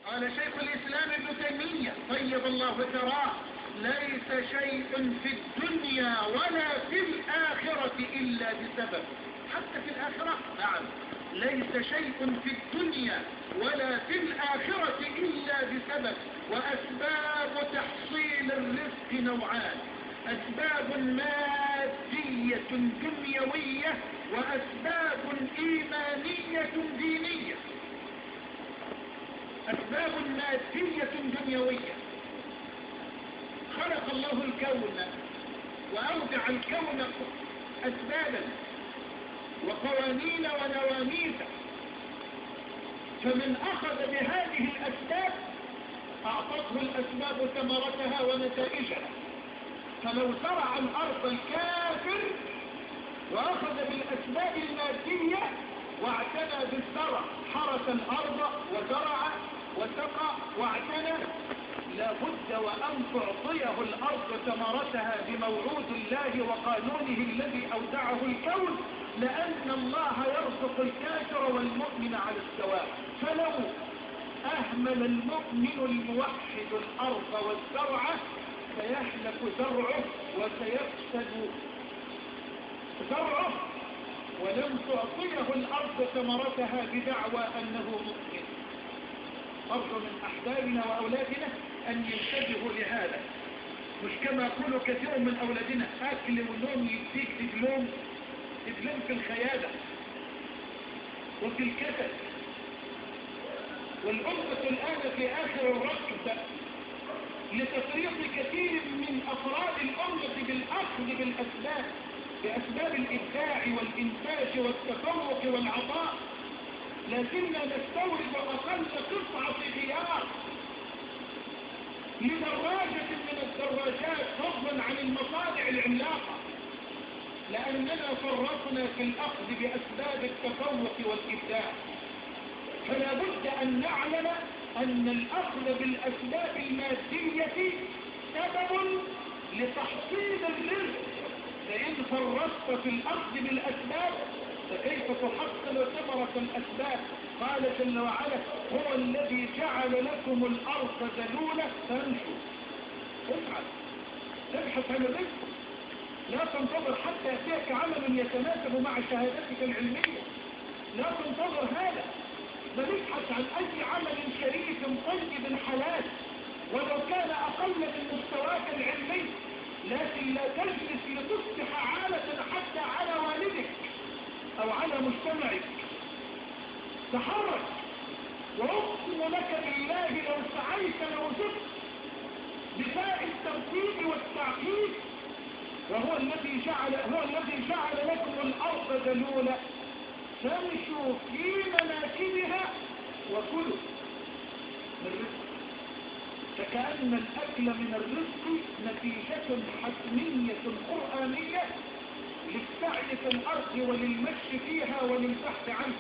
قال شيخ الإسلام ابن تيمية طيب الله ثراه: ليس شيء في الدنيا ولا في الآخرة إلا بسبب. حتى في الآخرة؟ نعم، ليس شيء في الدنيا ولا في الآخرة إلا بسبب. وأسباب تحصيل الرزق نوعان: أسباب مادية دنيوية، وأسباب إيمانية دينية. أسباب مادية دنيوية، خلق الله الكون وأودع الكون أسبابا وقوانين ونواميس، فمن أخذ بهذه الأسباب أعطته الأسباب ثمرتها ونتائجها. فلو زرع الأرض الكافر وأخذ بالأسباب المادية واعتنى بالزرع، حرث الأرض وزرع وسقى واعتنى، لابد وأن تعطيه الأرض ثمرتها بموعود الله وقانونه الذي أودعه الكون، لأن الله يرزق الكافر والمؤمن على السواء. فلو أهمل المؤمن الموحد الأرض والزرع سيهلك زرعه وسيفسد زرعه، ولم تعطيه الأرض ثمرتها بدعوى أنه مؤمن. أرجو من أحبابنا وأولادنا أن ينتبهوا لهذا، مش كما يقول كثير من أولادنا: أكل ونوم يديك دبلوم. دبلوم في الخيالة وفي الكسل. والأمة الآن في آخر الركب لتفريط كثير من أفراد الأمة بالأخذ بالأسباب، بأسباب الإبداع والإنتاج والتفوق والعطاء. لازلنا نستورد أقل قطعة غيار لدراجة من الدراجات فضلا عن المصانع العملاقة، لأننا فرطنا في الأخذ بأسباب التفوق والإبداع. فلا بد أن نعلم أن الأخذ بالأسباب المادية سبب لتحصيل الرزق، فإن فرطت في الأخذ بالأسباب فكيف تحصل ثمرة الأسباب؟ قال جل وعلا: هو الذي جعل لكم الأرض ذلولة فامشوا. افعل، ابحث عن الرزق، لا تنتظر حتى يأتيك عمل يتناسب مع شهادتك العلمية، لا تنتظر هذا، بل ابحث عن أي عمل شريف طيب حلال ولو كان أقل من مستواك العلمي، لكن لا تجلس لتصبح عالة حتى على والدك أو على مجتمعك. تحرك، وأقسم لك بالله لو سعيت لوجدت بفاء الترتيب والتعقيد. وهو الذي جعل لكم الأرض ذلولا فامشوا في مناكبها وكلوا من رزق. فكأن الأكل من الرزق نتيجة حتمية قرآنية للسعي في الأرض وللمشي فيها وللبحث عنه.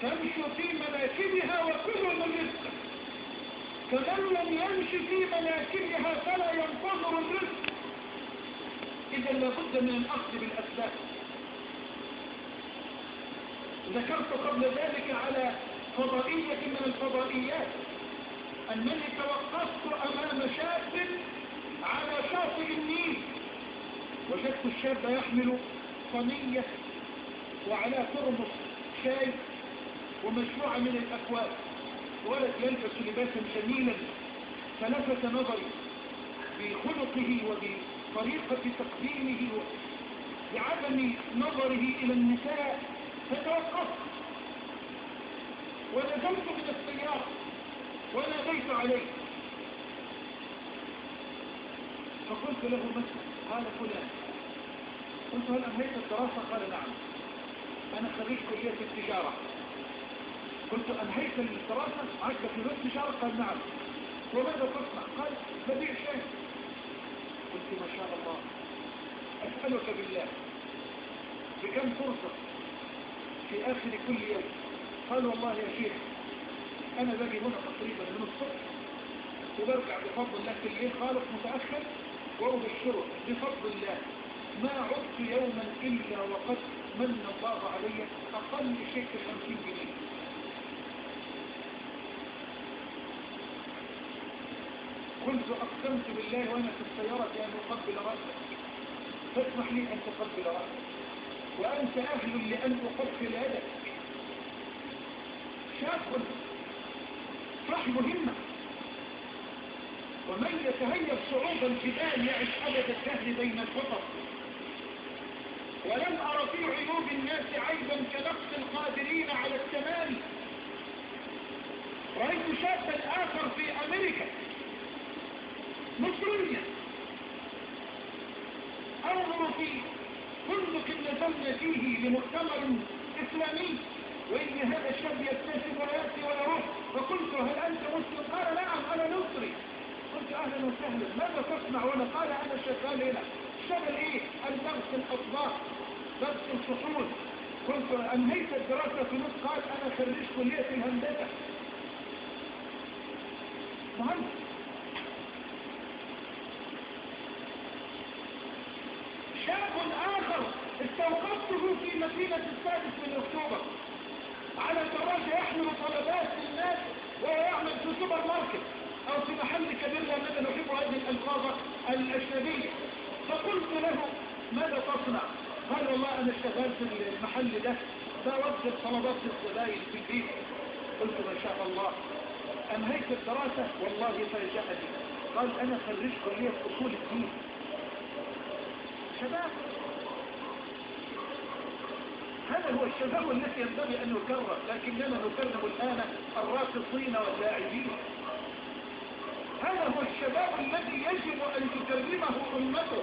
فامشوا في مناكبها وكلوا من رزقه، فمن لم يمشي في مناكبها فلا ينتظر الرزق. إذا لابد من الأخذ بالأسباب. ذكرت قبل ذلك على فضائية من الفضائيات أنني توقفت أمام شاب على شاطئ النيل، وجدت الشاب يحمل صينية وعلى ترمس شاي ومجموعة من الأكواب، ولد يلبس لباسا جميلا، فلفت نظري بخلقه وبطريقة تقديمه وبعدم نظره إلى النساء، فتوقفت ونزلت من السيارة وناديت عليه، فقلت له: ما اسمك؟ قال: فلان. قلت: هل أنهيت الدراسة؟ قال: نعم، أنا خريج كلية التجارة. قلت: أنهيت الدراسة؟ معك بكالوريوس التجارة؟ قال: نعم. وماذا تصنع؟ قال: ببيع شاي. قلت: ما شاء الله، أسألك بالله بكم فرصة في آخر كل يوم؟ قال: والله يا شيخ أنا باجي هنا تقريبا من الصبح وبرجع بفضل الله في الليل خالص متأخر، وأبشره بفضل الله ما عدت يوما إلا وقد من الله علي أقل شيء 50 جنيه. قلت أقسمت بالله وأنا في السيارة أن أقبل رأسك، فاسمح لي أن تقبل رأسك، وأنت أهل لأن أقبل يدك. شاب صاحب همة، ومن يتهيب صعود الجبال يعش أبد الدهر بين الحطب. ولم أرى في عيوب الناس عيبا كنقص القادرين على التمام. رأيت شابا آخر في أمريكا مصريا، أنظر في فندق نزلنا فيه لمؤتمر إسلامي، وإن هذا الشاب يبتسم ويأتي ويروح. فقلت هل أنت مسلم؟ قال نعم أنا مصري. قلت أهلا وسهلا، ماذا تصنع هنا؟ قال أنا شغال هنا. شغل إيه؟ قال بغسل أطباق، بغسل صحون. قلت أنهيت الدراسة في مصر؟ قال أنا خريج كلية الهندسة، مهندس. شاب آخر استوقفته في مدينة السادس من أكتوبر على دراجة يحمل طلبات للناس وهو يعمل في سوبر ماركت أو في محل كبير، لأننا نحب هذه الألفاظ الأجنبية. فقلت له ماذا تصنع؟ قال والله أنا شغال في المحل ده، بوزع طلبات للزباين في البيت. قلت ما شاء الله، أنهيت الدراسة؟ والله فاجأني، قال أنا خريج كلية أصول الدين. شباب، هذا هو الشباب الذي ينبغي أن يكرم، لكننا نكرم الآن الراقصين واللاعبين. هذا هو الشباب الذي يجب أن تكرمه أمته،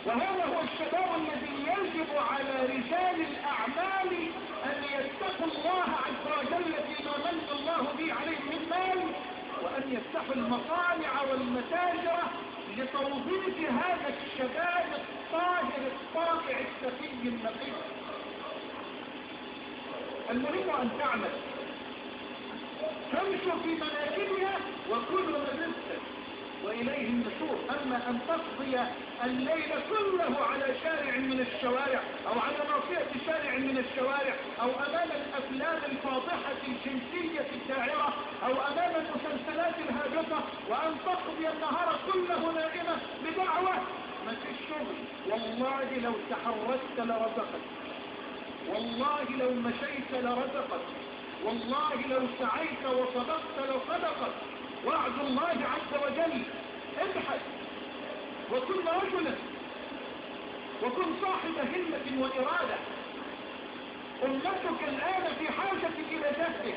وهذا هو الشباب الذي يجب على رجال الأعمال أن يتقوا الله عز وجل فيما من الله به عليهم من مال، وأن يفتحوا المصانع والمتاجر لتوظيف هذا الشباب الطاهر الطائع السقي النقي. المهم أن تعمل، تمشوا في مناكبها وكلوا من رزقه وإليه النشور. أما أن تقضي الليل كله على شارع من الشوارع، أو على ناصية شارع من الشوارع، أو أمام الأفلام الفاضحة الجنسية الداعرة، أو أمام المسلسلات الهابطة، وأن تقضي النهار كله نائمة بدعوة ما في الشغل. والله لو تحركت لرزقك، والله لو مشيت لرزقك، والله لو سعيت وصدقت لصدقك. وعد الله عز وجل. ابحث وكن رجلا، وكن صاحب همة وإرادة. أمتك الآن في حاجة إلى جهدك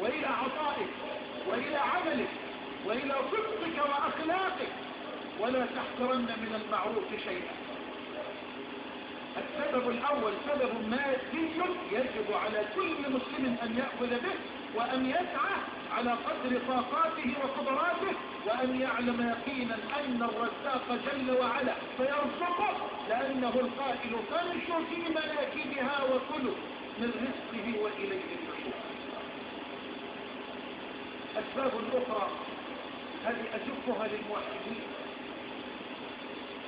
وإلى عطائك وإلى عملك وإلى صدقك وأخلاقك، ولا تحقرن من المعروف شيئا. السبب الأول سبب مادي يجب على كل مسلم أن يأخذ به، وأن يسعى على قدر طاقاته وقدراته، وأن يعلم يقينا أن الرزاق جل وعلا سيرزقه، لأنه القائل فامشوا في مناكبها وكلوا من رزقه وإليه النشور. أسباب أخرى هذه أزفها للموحدين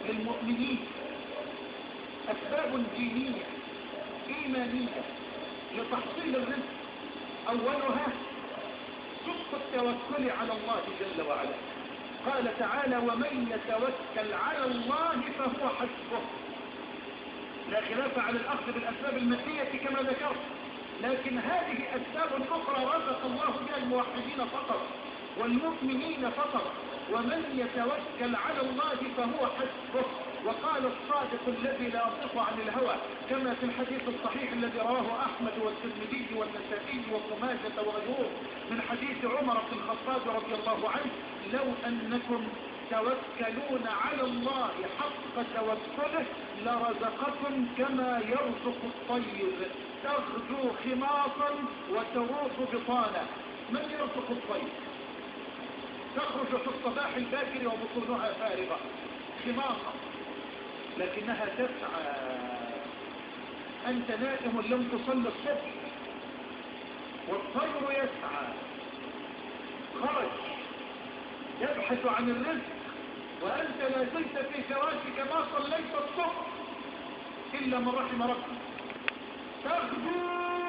للمؤمنين، أسباب دينية إيمانية لتحصيل الرزق. أولها صدق التوكل على الله جل وعلا. قال تعالى ومن يتوكل على الله فهو حسبه. لا خلاف على الأخذ بالأسباب المادية كما ذكرت، لكن هذه أسباب أخرى رزق الله بها الموحدين فقط والمؤمنين فقط. ومن يتوكل على الله فهو حسبه. وقال الصادق الذي لا ينطق عن الهوى كما في الحديث الصحيح الذي رواه أحمد والترمذي والنسائي وابن ماجه وغيره من حديث عمر بن الخطاب رضي الله عنه: لو أنكم توكلون على الله حق توكله لرزقكم كما يرزق الطير، تغدو خماصا وتروح بطانا. من يرزق الطير؟ تخرج في الصباح الباكر وبطونها فارغة خماصا، لكنها تسعى. أنت نائم لم تصل الصبح والطير يسعى، خرج يبحث عن الرزق، وأنت لا زلت في فراشك ما صليت الصبح إلا من رحم ربك. تغدو